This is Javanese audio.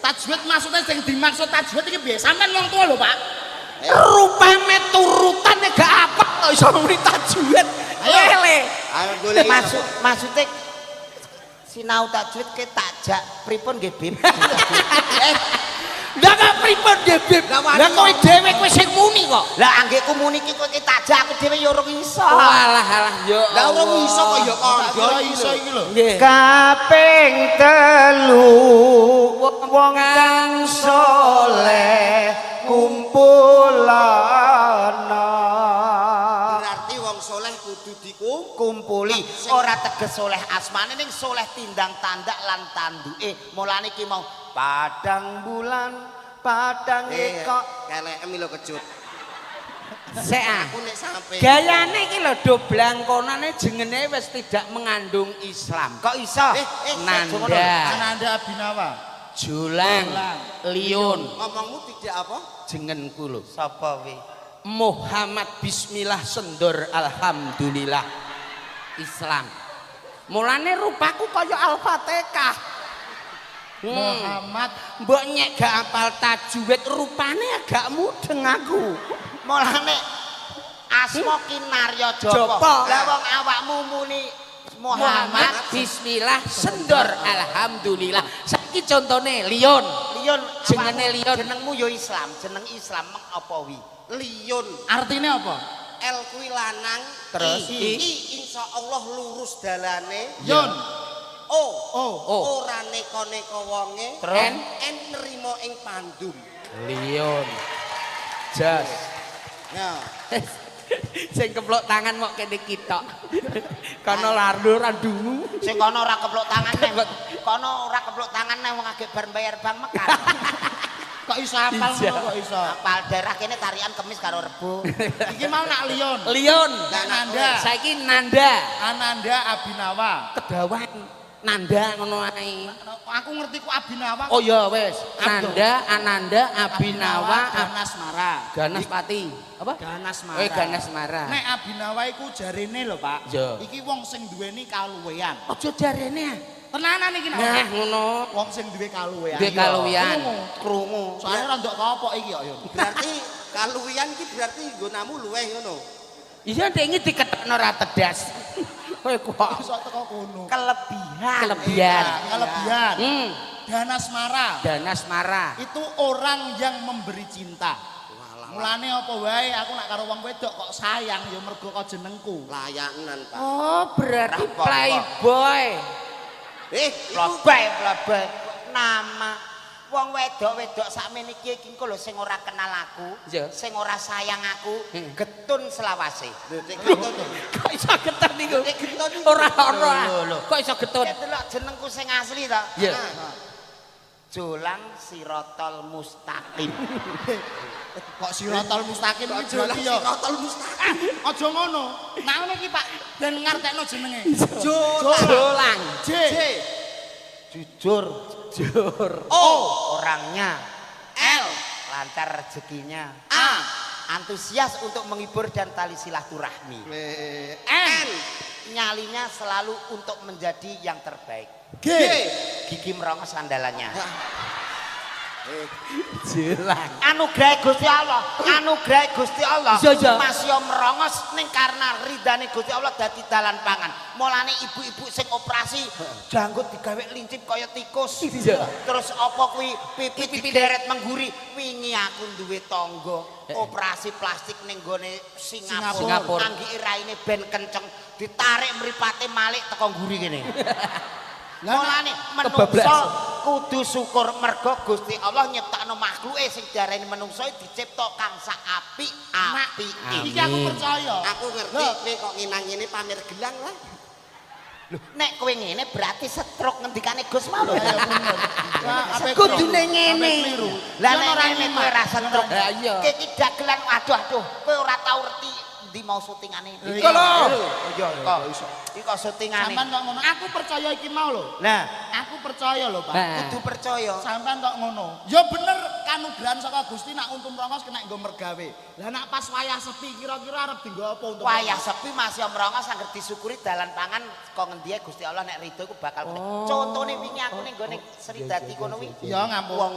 Tajwid maksudnya sing dimaksud tajwid iki piye? Sampeyan wong tua lho, Pak. Rupane turutane gak apa kok iso muni tajwid. Ayo. Lele. Ayo golek. Maksudnya sinau tajwid ke takjak pripun nggih, Bib? Eh, Lah kok pripun nggih, Bib? Lah, wani Lah kowe dhewe kowe sing muni kok. Lah anggekku muni iki kowe ki takjak aku dhewe ya urung iso. Alah alah ya. Lah urung iso kok ya Tak kandha kira iso iki lho. Nggih. Kaping telu wong kang soleh kumpulana. Berarti wong soleh kudu dikum Kumpuli ora teges soleh asmane ning soleh tindang tandak lan tanduke. Mulane iki mau padang bulan padang Eh, kok kelekem lho kecut. Sek ah. Aku nek sampe Gayane iki lho do blangkonane jengene wis tidak mengandung Islam. Kok iso? Eh, eh, Nanda, Ananda Abinawa. Julang, Julang, Liun, ngomongmu tidak apa? jengenku lho. Sapa wi? Muhammad Bismillah Sendor Alhamdulillah Islam. Mulane rupaku kaya Al-Fatihah. Muhammad Mbok nyek gak apal tajwid rupane agak mudeng aku. Mulane asma Kinarya Japa. Japa. Lah wong awakmu muni Muhammad Muhammad Bismillah Sendor Alhamdulillah. Saiki contone Lion. Lion. Jenenge Awakmu Lion. Jenengmu ya Islam, jeneng Islam meng apa wi? Liun. Artinya apa? L kuwi lanang, Terus? I, I insyaallah lurus dalane. Yun. O, O. O. Ora neko-neko wonge. Terus? N. N nerimo ing pandum. Lion. Jas. Ya. Sing keplok tangan mok kene kitok. Kono lardo ra dungu. Sing kono ora keplok tangan neh. Kono ora keplok tangan neh wong agek bar bayar bank Mekar. Kok iso apal Iya. ngono kok iso? Apal daerah kene tarian kemis karo Rebo. Iki mau nak Lion. Lion. Lah, Nanda. Saiki Nanda. Ananda Abinawa. Kedawan Nanda ngono ae. Aku ngerti ku Abinawa. Oh ya wis. Abdul. Nanda, Ananda, Abinawa, Ganasmara. Ganaspati. Apa? Ganasmara. Eh Ganasmara. Nek Abinawa iku jarene lho, Pak. Iya. Iki wong sing duweni kaluwean. Aja jarene ah. Tenanan iki nak. Nah ngono. Wong sing duwe kaluwean. Duwe kaluwian. Krungu. Krungu. Soalnya rondok kopok iki kok yo. Berarti kaluwian iki berarti nggonamu luweh ngono. Iya ndek iki diketokno ra tedas. Kowe kok Iso teko kono. Kelebihan. kelebihan. Nah, kelebihan. Danasmara Danasmara. itu orang yang memberi cinta. Walah. Mulane apa wae aku nak karo wong wedok kok sayang ya mergo kok jenengku. Layanan, Pak. Oh, berarti Rapopo. playboy. Eh, iku Playboy, playboy. Nama wong wedok-wedok sakmene iki iki engko lho sing ora kenal aku, Iya. sing ora sayang aku, getun selawase. Lho, nek getun. Kok iso getun niku? Nek getun niku. Ora ono. ah. Lho, lho. Kok iso getun? Ya delok jenengku sing asli to. Iya. Jolang Sirotol Mustaqim. Kok Sirotol Mustaqim Kok iki berarti ya. Sirotol Mustaqim. Ah, aja ngono. Nah ngono iki Pak ben ngartekno jenenge. Jolang. Jolang. J. J. Jujur Jur. O. orangnya, L. lancar rezekinya, A. antusias untuk menghibur dan tali silaturahmi. N. Nyalinya selalu untuk menjadi yang terbaik. G. Gigi merongos andalannya. Jolang. Anugerah Gusti Allah, anugerah Gusti Allah. Iya, iya. Mas yo merongos ning karena ridane Gusti Allah dadi dalan pangan. Mulane ibu-ibu sing operasi janggut digawe lincip kaya tikus. Iya. Terus apa kuwi pipi dideret mengguri. Wingi aku duwe tangga operasi plastik ning gone Singapura. Singapura. Anggike raine ben kenceng, ditarik mripate malik teko ngguri kene. Mulane menungso Kebablasan. kudu syukur mergo Gusti Allah nyiptakno makhluke sing diarani menungso dicipta kang sak apik-apike. Iki aku percaya. Aku ngerti Lho. kowe kok nginang ngene pamer gelang lah. Nek kowe ngene berarti stroke ngendikane Gus mau. Ayo bener. Lah, ape Kudune keliru. ngene. Ape keliru. Lah Lah nek ora ngene kowe nyimak. ora stroke. Lah iya. Ki iki dagelan aduh aduh, kowe ora tau ngerti ndi mau syutingane. Iku lho. Iya, kok. Iki kok syutingane. Sampean kok ngono. Aku percaya iki mau lho. Nah, Aku percaya lho, Pak. Nah. kudu percaya. Sampean kok ngono. Ya bener kanugrahan saka Gusti nak untu mrongos kena nggo mergawe. Lah nak pas wayah sepi kira-kira arep dienggo apa untu? Wayah sepi masih mrongos angger disyukuri dalan pangan kok ngendi ae Gusti Allah nek ridho iku bakal. Contone wingi aku ning gone Sri Dadi kono wi. Iya, ngampun. Wong